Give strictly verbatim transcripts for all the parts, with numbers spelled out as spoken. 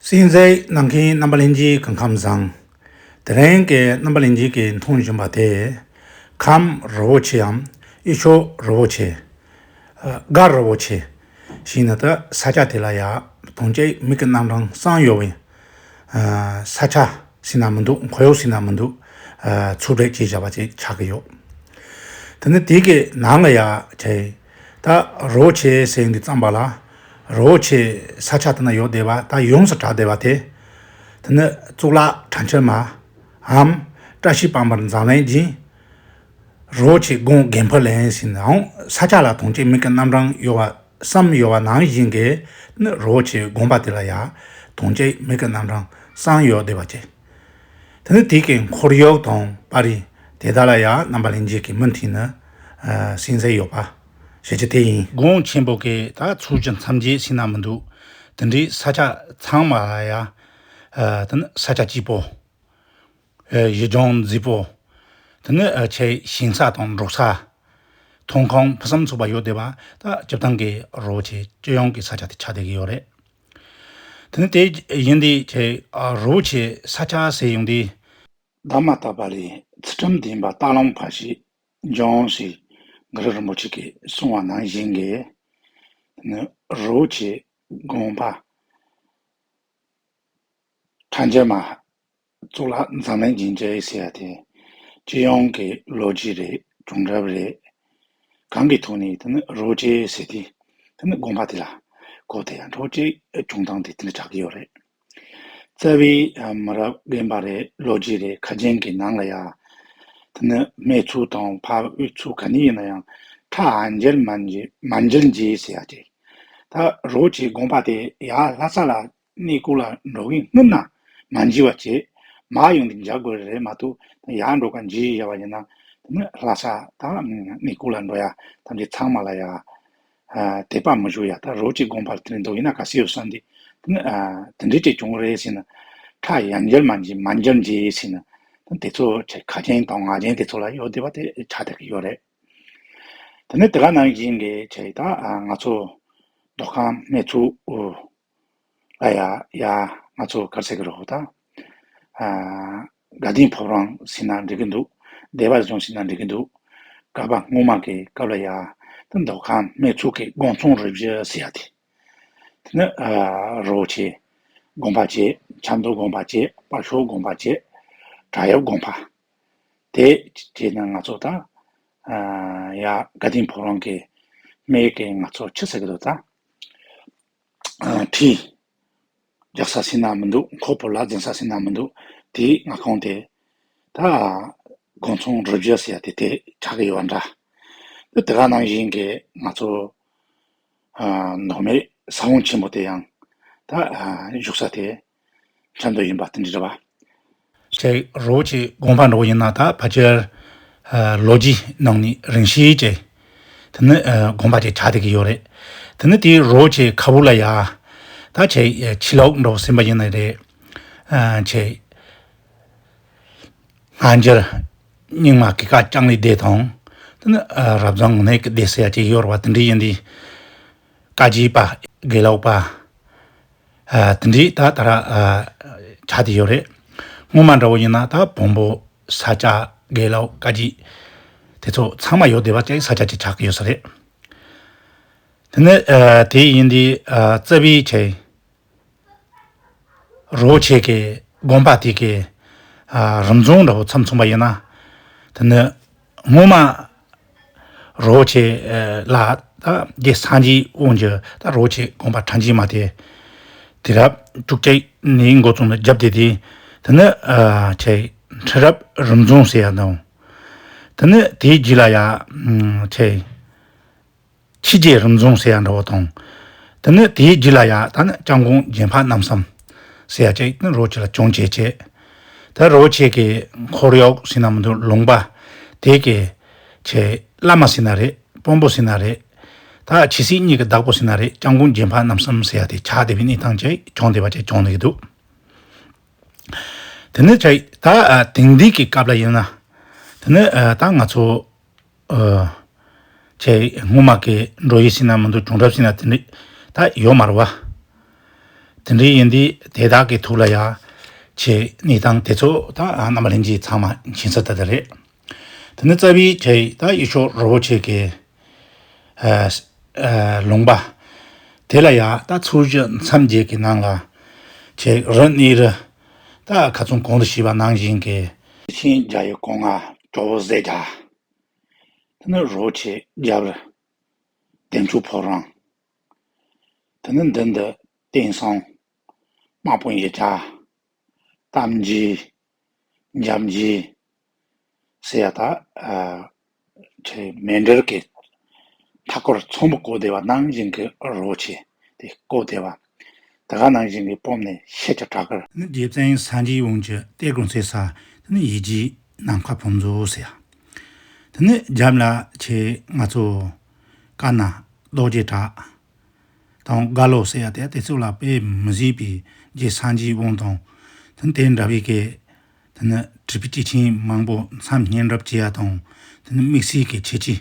གསན་གཟིགས་གནང་མཁན་རྣམ་པ་ལྷན་རྒྱས་སྐུ་ཁམས་བཟང་། དེ་རིང་གི་རྣམ་པ་ལྷན་རྒྱས་ཀྱིས་མཐོང་བཞིན་པ་དེ། ཁམས་རི་བོ་ཆེའམ་གཡུ་ཤོག་རི་བོ་ཆེ། ཨ། སྒར་རི་བོ་ཆེ། ཞེས་ནི་ད་ས་ཆ་དེ་ལ་ཡ་དོན་གཅིག་མིག་གི་རྣམ་གྲངས་བསམ་ཡོད་པའི། ཨ། ས་ཆ་ཟེར་ན་མི་འདུག་འཁོར་ཡུག་ཟེར་ན་མི་འདུག་ཨ། ཚུར་སྒྲིག་བྱས་བཞག་པ་ཅིག་ཆགས་ཀྱི་ཡོད། དེ་ནི་དེ་གི་ནང་ལ་ཡ་ཆེ། ད་རི་བོ་ཆེ་ཟེར་འདི་ཙམ་པ་ལ། རི་བོ་ཆེ་ས་ཆ་དེ་ན་ཡོད་བསྡད་པ་ད་ཡོངས་སུ་གྲགས་བསྡད་པ་དེ། དེ་ནི་གཙུག་ལག་གྲྭ་ཆེན་མའམ་བཀྲ་ཤིས་དཔལ་འབར་འཛམ་གླིང་རྒྱན། རི་བོ་ཆེ་སྒང་དགོན་པ་ལེན་ཟེར་ནའང་ས་ཆ་ལ་དོན་གཅིག་མིག་གི་རྣམ་གྲངས་ཡོད་པ་བསམ་ཡོད་པ་ནང་བཞིན་གྱི་ནི་རི་བོ་ཆེ་དགོན་པ་དེ་ལ་ཡ་དོན་གཅིག་མིག་གི་རྣམ་གྲངས་བསམ་ཡོད་བསྡད་པ་ཅིག་དེ་ནི་དེ་གའི་འཁོར་ཡུག་དང་པར་རིས་དེ་དག་ལ་ཡང་རྣམ་པ་ལྷན་རྒྱས་ཀྱིས་མུ་མཐུད་ནས་ཨ་གསན་གཟིགས་ཡོད་པ་ཞུ་རྒྱུ་དེ་ཡིན། སྒང་ཆེན་པོ་གི་ད་ཚོ་བཞི་མཚམས་བརྒྱད་ཟེར་ན་མི་འདུག་དེ་འདྲའི་ས་ཆ་ཚང་མ་ལ་ཡང་ཨ་དེ་ནི་ས་ཆ་སྐྱིད་པོ། ཨ་ཡུལ་ལྗོངས་མཛེས་པོ། དེ་ནི་ཨ་ཆེ་ཞིང་ས་དང་འབྲོག་ས། ཐོན་ཁུངས་ཕུན་སུམ་ཚོགས་པ་ཡོད་བསྡད་པ་ད་སྤྱིར་བཏང་གི་རི་བོ་ཆེ་སྤྱི་ཡོངས་ཀྱི་ས་ཆ་དེ་ཆགས་བསྡད་ཀྱི་ཡོད་རེད། དེ་ནི་དེ་ཡིན་དུས་ཆེ་ཨ་རི་བོ་ཆེ་ས་ཆ་ཟེར་ཡོང་དུས། ལྡན་མ་ཐག་པ་ལས་ཚུལ་ཁྲིམས་ལྡན་པ་སྟག་ལུང་པ་ཞིག་འབྱུང་ཞེས་གུ་རུ་རིན་པོ་ཆེ་གིས་གསུངས་པ་ནང་བཞིན་གྱི། དེ་ནི་རི་བོ་ཆེ་དགོན་པ་ཁྲ་འགྱུར་མ་གཙུག་ལག་འཛམ་གླིང་རྒྱན་ཅན་ཟེར་ཡ་དེ་སྤྱི་ཡོངས་ཀྱི་ལོ་རྒྱུས་རེད། བྱུང་རབས་རེད། གང་གི་ཐོག་ནས་དེ་ནི་རི་བོ་ཆེ་ཟེར་དུས་དེ་ནི་དགོན་པ་དེ་ལ་གོ་དེ་ཡང་འགྲོ་ཅེས་བྱུང་སྟངས་དེ་དེ་འདྲ་ཆགས་ཀྱི་ཡོད་རེད། རྩ་བའི་ཨ་མི་རབས་རྒན་པ་རེད། ལོ་རྒྱུས་རེད། ཁ་རྒྱན་གྱི་ནང་ལ་ཡ། དེ་ནི་སྨད་ཚུར་དང་ཕར་དབུས་ཚུར་ག་ནས་ཡིན་ན་ཡང་ཁྲ་ཨ་འགྱུར་མ་འགྱུར་མ་འགྱུར་འགྱེད་ཟེར་ཡ་ཅིག་ད་རི་བོ་ཆེ་དགོན་པ་དེ་ཡར་ལྷ་ས་ལ་གནས་སྐོར་ལ་འགྲོ་གིན་སྔོན་ན་མ་འགྱུར་བ་བྱེད། མར་ཡོང་དུས་འགྱུར་དགོས་རེད་མ་གཏོགས་ཡར་འགྲོ་ག་འགྱུར་ཡ་བ་ཡིན་ན་དེ་ནི་ལྷ་ས་ད་གནས་སྐོར་ལ་འགྲོ་ཡ་ཐམས་ཅད་ཚང་མ་ལ་ཡ། ཨ་དད་པ་མི་ཞུ་ཡ་ད་རི་བོ་ཆེ་དགོན་པར་དེ་འདྲ་འདུག་ཡིན་ན་ག་སྲིད་ཡོད་བསམ་དུས་དེ་ནི་ཨ་དེ་འདྲའི་ཅིག་བྱུང་རེད་ཟེར་ན། ཁྲ་ཡར་འགྱུར་མར་འགྱུར་མར་འགྱུར་འགྱེད་ཟེར་ན་དེ་ཚོ་ཆེ་ཁ་རྒྱན་དང་ངག་རྒྱན་དེ་ཚོ་ལ་ཡོད་བསྡད་པ་དེ་ཆགས་བསྡད་ཀྱི་ཡོད་རེད། དེ་ནི་དེ་ག་ནང་བཞིན་གྱི་ཆེ་ད་ཨ་ང་ཚོ་མདོ་ཁམས་སྨད་ཚུར་ཨུ་ལ་ཡ་ཡ་ང་ཚོ་ག་རེ་ཟེར་གི་རེད་ད། ཨ་དགའ་ལྡན་ཕོ་བྲང་ཟེར་ན་འགྲིག་གི་འདུག་སྡེ་པ་གཞུང་ཟེར་ན་འགྲིག་གི་འདུག་བསྐལ་པ་སྔོན་མ་གི་སྐབས་ལ་ཡ་ད་མདོ་ཁམས་སྨད་ཚུར་གི་དགོན་ཚང་རུ་བཞི་ཟེར་ཡ་དེ། དེ་ནི་ཨ་རི་བོ་ཆེ་དགོན་པ་བྱས། ཆབ་མདོ་དགོན་པ་བྱས། དཔའ་ཤོད་དགོན་པ་བྱས། བྲག་གཡབ་དགོན་པ། དེ་བྱས་ན་ང་ཚོ་ད་ཨ་ཡ་དགའ་ལྡན་ཕོ་བྲང་གི་སྨད་གི་ང་ཚོ་ཆི་ཟེར་གི་འདུག་ད། ཨ་ཁྲི་རྒྱག་ས་ཟེར་ན་མི་འདུག་འཁོར་བུ་ལ་འཛིན་ས་ཟེར་ན་མི་འདུག་དེའི་མངའ་ཁོངས་དེ་ད་དགོན་ཚང་རུ་བཞི་ཟེར་ཡ་དེ་དེ་ཆགས་ཀྱི་ཡོད་པ་འདྲ། དེ་དེ་ག་ནང་བཞིན་གྱི་ང་ཚོ་ཨ་མདོ་སྨད་ས་བོན་ཆེན་པོ་དེ་ཡང་ད་ཨ་བཞུགས་ས་དེ་ཆབ་མདོ་ཡིན་པ་དེ་འདྲ་རེད་པ། ཅེས་རི་བོ་ཆེ་དགོན་པ་འགྲོ་ཡིན་ན་ད་ཕལ་ཆེར་ཨ་ལོ་རྒྱུས་ནང་ནས་རིང་ཤོས་ཅིག་དེ་ནི་ཨ་དགོན་པ་ཅིག་ཆགས་བསྡད་ཀྱི་ཡོད་རེད། དེ་ནི་དེའི་རི་བོ་ཆེ་ཁ་སྦུག་ལ་ཡ་ད་ཆེ་ཆོས་ལོག་འགྲོ་ཟིན་པ་ཡིན་ན་རེད། ཨ་ཆེ་སྔ་འགྱུར་རྙིང་མ་གི་བཀའ་ལྕང་གླིང་སྡེ་དང་། དེ་ནི་ཨ་རབ་བཟང་ངུ་ནེ་གི་སྡེ་ཟེར་ཡ་ཅིག་ཡོད་རེད་པ། དེ་འདྲ་ཡིན་དུས་བཀའ་བརྒྱུད་པ་དགེ་ལུགས་པ། ཨ་དེ་འདྲའི་ད་ད་ར་ཨ་ཆགས་བསྡད་ཡོད་རེད། སྔོན་མ་འདྲ་བོ་ཡིན་ན་ད་བོན་པོ་ས་སྐྱ་དགེ་ལུགས་བཀའ་བརྒྱུད་དེ་ཚོ་ཚང་མ་ཡོད་བསྡད་པ་ཅིག་ས་ཆ་ཅིག་ཆགས་ཀྱི་ཡོད་ས་རེད། དེ་ནི་ཨ་དེ་ཡིན་དུས་ཨ་རྩ་བའི་ཆེ་རི་བོ་ཆེ་གི་དགོན་པ་དེ་གི་ཨ་རིམ་བྱུང་འདྲ་བོ་མཚམས་མཚུངས་པ་ཡིན་ན། དེ་ནི་སྔོན་མ་རི་བོ་ཆེ་ལ་ད་རྗེ་སངས་རྒྱས་དབོན་གྱི་ད་རི་བོ་ཆེ་དགོན་པ་ཁྲ་འགྱུར་མ་དེ་དུས་རབས་བཅུ་གཅིག་ནས་འགོ་བཙུགས་ནས་བརྒྱབ་བསྡད་དེ། དེ་ནི་ཨ་ཆེ་ཁྲི་རབས་རིམ་བྱུང་ཟེར་ཡ་དང་། དེ་ནི་དེའི་རྗེས་ལ་ཡ་ཨ་ཆེ་ཆོས་རྗེ་རིམ་བྱུང་ཟེར་ཡ་འདྲ་བོ་དང་། དེ་ནི་དེའི་རྗེས་ལ་ཡ་ད་ནི་སྐྱབས་མགོན་རྒྱལ་འཕགས་རྣམ་གསུམ་ཟེར་ཡ་ཅིག་ནི་རི་བོ་ཆེ་ལ་བྱུང་བྱས་བྱས། ད་རི་བོ་ཆེ་གི་འཁོར་གཡོག་ཟེར་ན་མི་འདུག་ལུང་པ་དེ་གི་ཆེ་བླ་མ་ཟེར་ན་རེད། དཔོན་པོ་ཟེར་ན་རེད། ད་ཆོས་སྲིད་གཉིས་ཀྱི་བདག་པོ་ཟེར་ན་རེད། སྐྱབས་མགོན་རྒྱལ་འཕགས་རྣམ་གསུམ་ཟེར་ཡ་དེ་ཆགས་བསྡད་པའི་གནས་སྟངས་ཅིག་བྱུང་བསྡད་པ་ཅིག་བྱུང་བསྡད་ཀྱི་འདུག་དེ་ནི་ཆེ་ད་ཨ་དེང་དུས་ཀྱི་སྐབས་ལ་ཡིན་ན། དེ་ནི་ཨ་ད་ང་ཚོ་ཨ་ཆེ་སྔོན་མ་གི་འགྲོ་ཡུལ་ཟེར་ན་མི་འདུག་བྱུང་རབས་ཟེར་ན་དེ་འདྲ་ད་ཡོད་མ་རེད་བ། དེ་འདྲའི་ཡིན་དུས་དེ་དག་གི་ཐོག་ལ་ཡ་ཆེ་གནས་སྟངས་དེ་ཚོ་ད་རྣམ་པ་ལྷན་རྒྱས་ཚང་མ་མཁྱེན་གསལ་ལྟར་དུ་རེད། དེ་ནི་རྩ་བའི་ཆེ་ད་ཡུལ་ཤོག་རི་བོ་ཆེ་གི་ཨ་ཨ་ལུང་པ་དེ་ལ་ཡ་ད་ཚོས་གཞི་མཚམས་བརྒྱད་ཀྱི་ནང་ལ་ཆེ་རི་གནས་རི་ད་ཁ་སང་གོང་དུ་ཞུས་པ་ནང་བཞིན་གྱི་ཤིང་རྒྱ་ཡི་གོང་ང་ཇོ་བོ་ཟས་རྒྱ། དེ་ནི་རི་བོ་ཆེ་རྒྱབ་རི་བདེ་མཆོག་ཕོ་བྲང་། དེ་ནི་མདུན་དུ་བསྟན་སྲུང་དམག་དཔོན་ཡི་བྱ། གཏམ་རྒྱུད། འཇམ་རྒྱུད་ཟེར་ཡ་ད་ཨ་ཆེ་མཎྜལ་གྱི་མཐའ་སྐོར་ཚོམ་བུ་བསྐོར་བསྡད་པ་ནང་བཞིན་གྱི་རི་བོ་ཆེ་དེ་བསྐོར་བསྡད་པ། དེ་ག་ནང་བཞིན་གྱི་སྤོམ་ནས་ཤེལ་གྱི་བྲག་དཀར། ནི་རྗེ་བཙུན་སངས་རྒྱས་དབང་ཕྱུག་གཏེར་སྒོ་འཚོལ་ས་དེ་ནི་ཡིད་བཞིན་ནམ་མཁའ་ཕུན་ཚོགས་ཟེར་ཡ། དེ་ནི་རྒྱབ་ལ་ཆེ་ང་ཚོ་དཀར་ནག་རྡོ་རྗེ་བྲག་དང་དགའ་ལོ་ཟེར་ཡ་དེ་དེ་ཚོ་ལ་དཔེ་མི་སྲིད་པའི་རྗེ་སངས་རྒྱས་དབང་དང་དེ་ནི་དེ་འདྲ་བའི་གི་དེ་ནི་གྲུབ་པའི་སྐྱེས་ཆེན་མང་པོ་མཚམས་བསྙེན་སྒྲུབ་བྱེད་ཡ་དང་དེ་ནི་དམིགས་བསལ་གྱི་ཁྱད་ཆོས་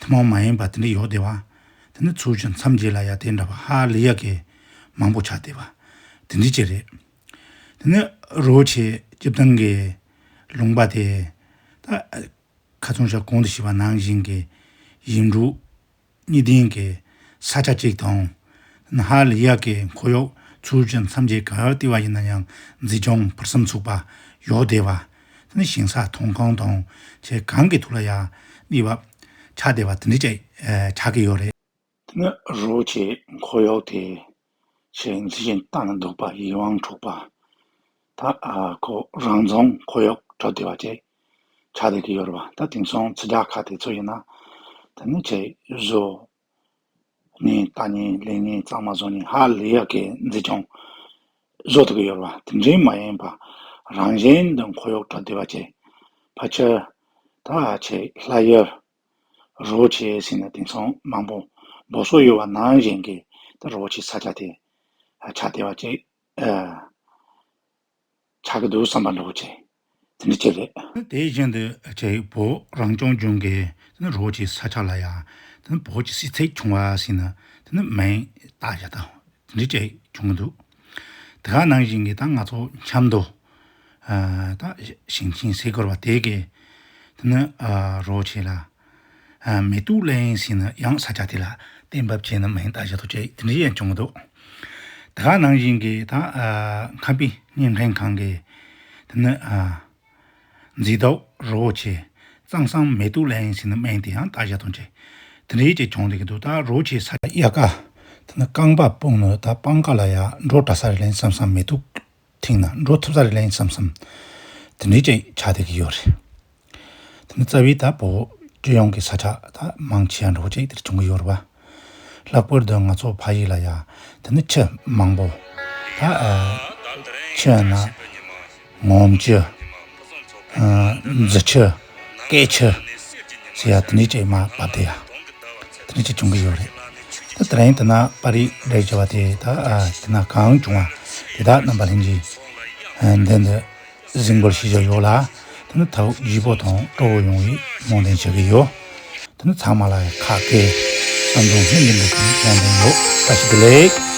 ཐུན་མོང་མ་ཡིན་པ་དེ་འདྲ་ཡོད་བསྡད་པ། དེ་ནི་ཚོས་གཞི་མཚམས་བརྒྱད་ལ་ཡ་དེ་འདྲ་བ་ཧ་ལས་ཡ་གི་མང་པོ་ཆགས་བསྡད་པ་དེ་འདྲ་ཅིག་རེད། དེ་ནི་རི་བོ་ཆེ་སྤྱིར་བཏང་གི་ལུང་པ་དེ་ད་ཁ་སང་ཞག་གོང་དུ་ཞུས་པ་ནང་བཞིན་གྱི་ཡིག་འབྲུ་གཉིས་ལྡན་གྱི་ས་ཆ་གཅིག་དང་། ཧ་ལས་ཡག་གི་ཁོར་ཡུག་ཚོས་གཞི་མཚམས་བརྒྱད་ག་བར་བལྟས་པ་ཡིན་ན་ཡང་མཛེས་ལྗོངས་ཕུན་སུམ་ཚོགས་པ་ཡོད་བསྡད་པ། དེ་ནི་ཞིང་ས་མཐོང་ཁང་དང་ཆེ་གང་གི་ཐོག་ལ་ཡང་གནས་བབ་ཆགས་བསྡད་པ་དེ་འདྲ་ཅིག་ཆགས་ཀྱི་ཡོད་རེད། དེ་ནི་རི་བོ་ཆེ་ཁོར་ཡུག་དེ་ཆེ་མཛེས་ཤིང་ལྟ་ན་སྡུག་པ་ཡིད་དབང་འཕྲོག་པ། ད་ཨ་ཁོ་རང་རྫོང་ཁོར་ཡུག་གྲུབ་བསྡད་པ་ཅིག་ཆགས་བསྡད་ཀྱི་ཡོད་རེད་པ། ད་དེང་སང་ཕྱི་རྒྱལ་ཁག་དེ་ཚོ་ཡིན་ན་ད་ནི་ཆེ་བཟོ་ནས་ལྟ་ནས་ལས་ནས་གཙང་མ་བཟོ་ནས་ཧ་ལས་ཡག་གི་མཛེས་ལྗོངས་བཟོ་ཐུབ་ཀྱི་ཡོད་རེད་པ། དེ་འདྲའི་མ་ཡིན་པ་རང་བཞིན་དུ་ཁོར་ཡུག་གྲུབ་བསྡད་པ་ཅིག་ཕལ་ཆེར་ད་ཆེ་ལྷ་ཡུལ་རི་བོ་ཆེ་ཟེར་ན་དེང་སང་མང་པོ་འབོད་སྲོལ་ཡོད་པ་ནང་བཞིན་གྱི་ད་རི་བོ་ཆེ་ས་ཆ་དེ་ཆགས་བསྡད་པ་ཅིག་ཨ། ཆགས་ཀྱི་འདུག་བསམ་པ་འདྲ་བོ་ཅིག་དེ་འདྲ་ཅིག་རེད། དེ་བཞིན་དུ་ཅིག་བོད་རང་སྐྱོང་ལྗོངས་ཀྱི་དེ་ནི་རི་བོ་ཆེ་ས་ཆ་ལ་ཡང་དེ་ནི་བོད་ཀྱི་སྲིད་ཚད་བྱུང་བ་ཟེར་ན་དེ་ནི་མིང་བཏགས་བཞག་དང་དེ་འདྲ་ཅིག་བྱུང་གི་འདུག་དེ་ག་ནང་བཞིན་གྱི་ད་ང་ཚོ་ཆབ་མདོ་ཨ་ད་ཞིང་ཆེན་སེ་གོལ་བ་དེ་གའི་དེ་ནི་ཨ་རི་བོ་ཆེ་ལ། ཨ་མེ་ཏོག་གླིང་ཟེར་ནས་ཡང་ས་ཆ་དེ་ལ་གཏན་འབེབས་བྱས་ནས་མིང་བཏགས་བཞག་ཐུབ་ཅེས་དེ་འདྲ་ཡང་བྱུང་གི་འདུག་དེ་ག་ནང་བཞིན་གྱི་ད་ཨ་ཁམས་པའི་བརྙན་འཕྲིན་ཁང་གི་དེ་ནི་ཨ་མཛེས་སྡུག་རི་བོ་ཆེ་གཙང་གསང་མེ་ཏོག་གླིང་ཟེར་ནས་མིང་དེ་ཡང་བཏགས་བཞག་ཐུབ་ཅེས་དེ་འདྲ་ཅིག་བྱུང་བསྡད་ཀྱི་འདུག་ད་རི་བོ་ཆེ་ས་ཆ་དབྱར་ཁ་དེ་ནི་རྐང་པ་སྤུངས་ནས་ད་སྤང་ཁ་ལ་ཡ་འགྲོ་དྲག་ས་རེད་ལན་བསམ་བསམ་མེ་ཏོག་ཐིང་ན་འགྲོ་ཐུབ་ས་རེད་ལན་བསམ་བསམ་དེ་འདྲའི་ཅིག་ཆགས་བསྡད་ཀྱི་ཡོད་རེད། དེ་ནི་རྩ་བའི་ད་བོད་སྤྱི་ཡོངས་ཀྱི་ས་ཆ་ད་མང་ཆེ་བ་འགྲོ་ཅིག་དེར་བྱུང་གི་ཡོད་རེད་པ། ལྷག་པར་དུ་ང་ཚོ་ཕ་ཡུལ་ལ་ཡ་དེ་ནི་ཆུ་མང་པོ་ད་ཨ་ཆུ་ན་ངོམ་ཆུ་ཨ་འཛི་ཆུ་སྐད་ཆུ་ཟེར་ཡ་དེ་འདྲའི་ཅིག་མར་བབས་བསྡད་ཡ། དེ་འདྲ་ཅིག་བྱུང་གི་ཡོད་རེད། ད་དེ་རིང་དེ་ན་པར་རིས་རེད་བྱ་བ་དེ་ད་ཨ་དེ་ན་གང་བྱུང་བ་དེ་དག་རྣམ་པ་ལྷན་རྒྱས་མདུན་དུ་གཟིགས་འབུལ་ཞུ་བཞིན་ཡོད་ལ། དེ་ནི་ཐབས་བརྗེ་པོ་དང་སྤྲོ་བོ་ཡོང་བའི་སྨོན་འདུན་ཞུ་གི་ཡོད། དེ་ནི་ཚང་མ་ལ་ཁ་སྐད་བསམ་དོན་ལྷུན་གྱིས་འགྲུབ་པའི་སྨོན་འདུན་ཡོད། བཀྲ་ཤིས་བདེ་ལེགས།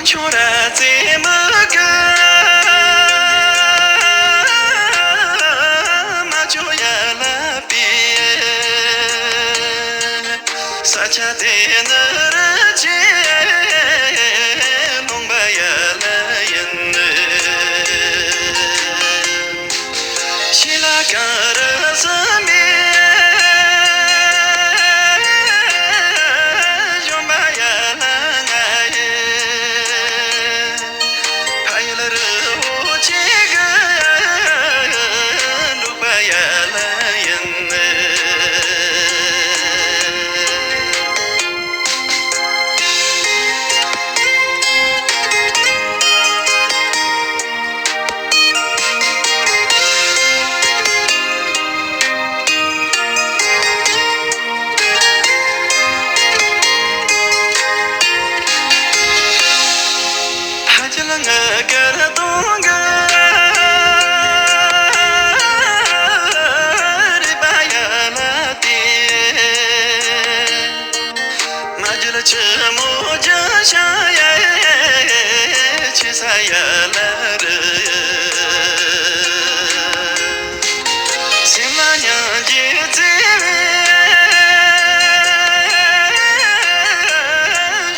ཁྱོད་ར་རྩེ་མོ་གི་མ་ཆོ་ཡ་ལ་པི། ས་ཆ་དེ་ནི་རི་ཆེ་ལུང་པ་ཡ་ལ་ཡིན། ཤི་ལ་ག་ར་ས་མེ་གཞོན་པ་ཡ་ལ་ང་ཡེ། ཕ་ཡུལ་རི་བོ་ཆེ་གི་འབྲོག་པ་ཡ་ལ་ཡིན། ཧ་ཅང་ང་དགའ་གཏོང་གི་རེད་པ་ཡ་ལ་དེ། མ་གྱུར་ཆུ་མོ་རྒྱུ་ཤ་ཡ་ཆེ་ས་ཡ་ལ་རི། སེམས་ལ་མྱང་རྒྱུ་བརྩེ་བའི་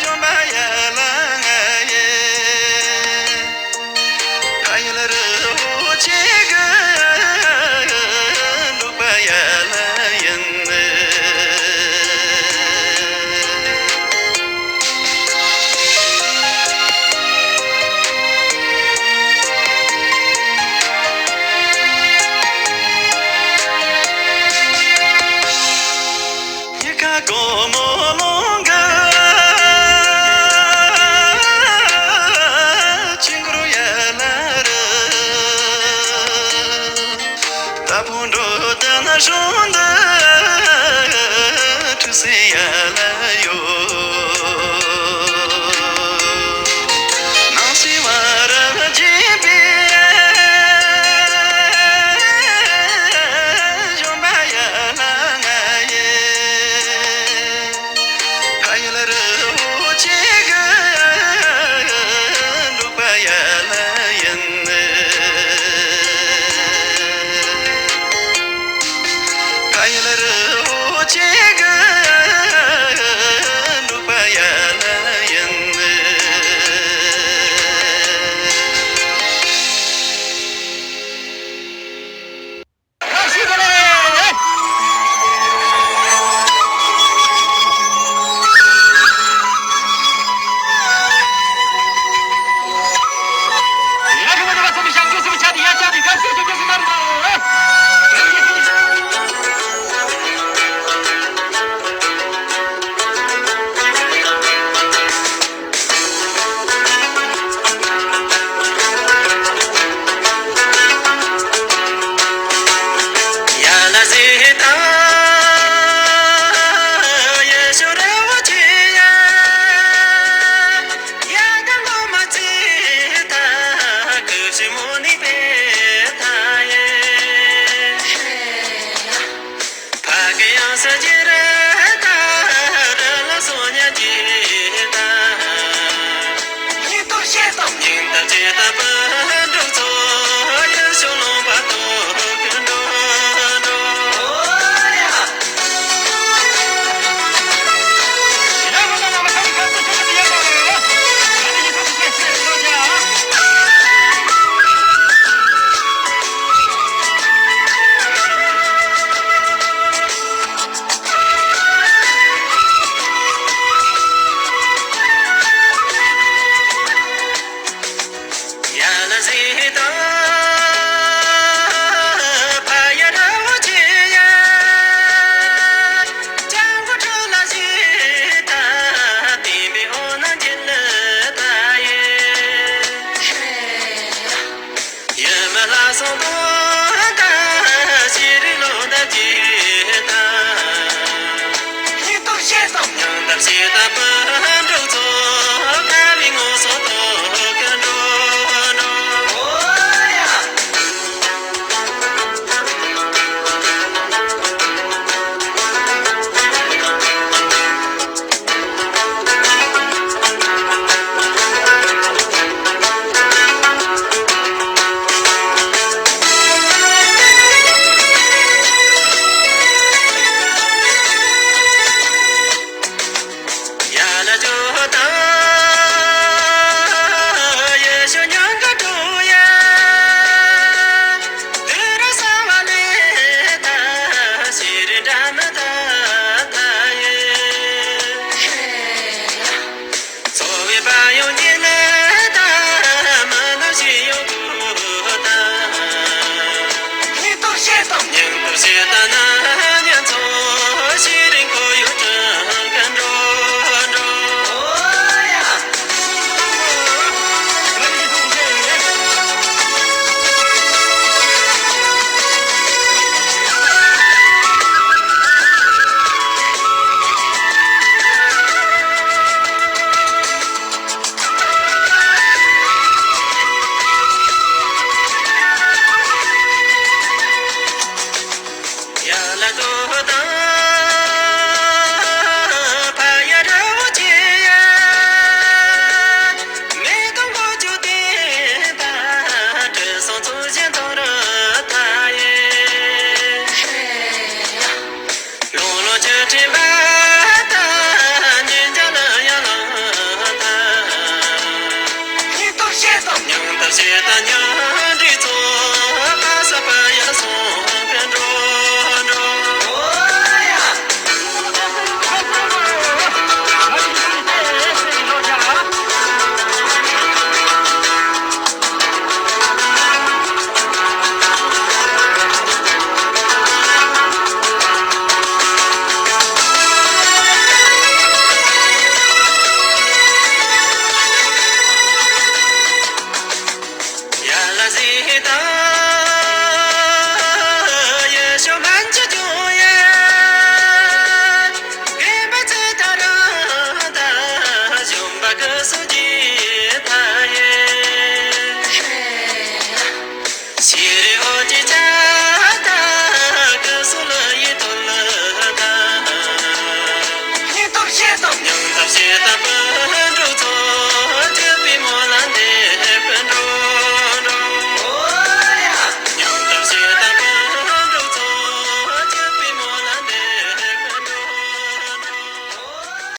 གཞོན་པ་ཡ་ལ་ང་ཡེ། ཕ་ཡུལ་རི་བོ་ཆེ་གི་འབྲོག་པ་ཡ་ལ་ཡིན།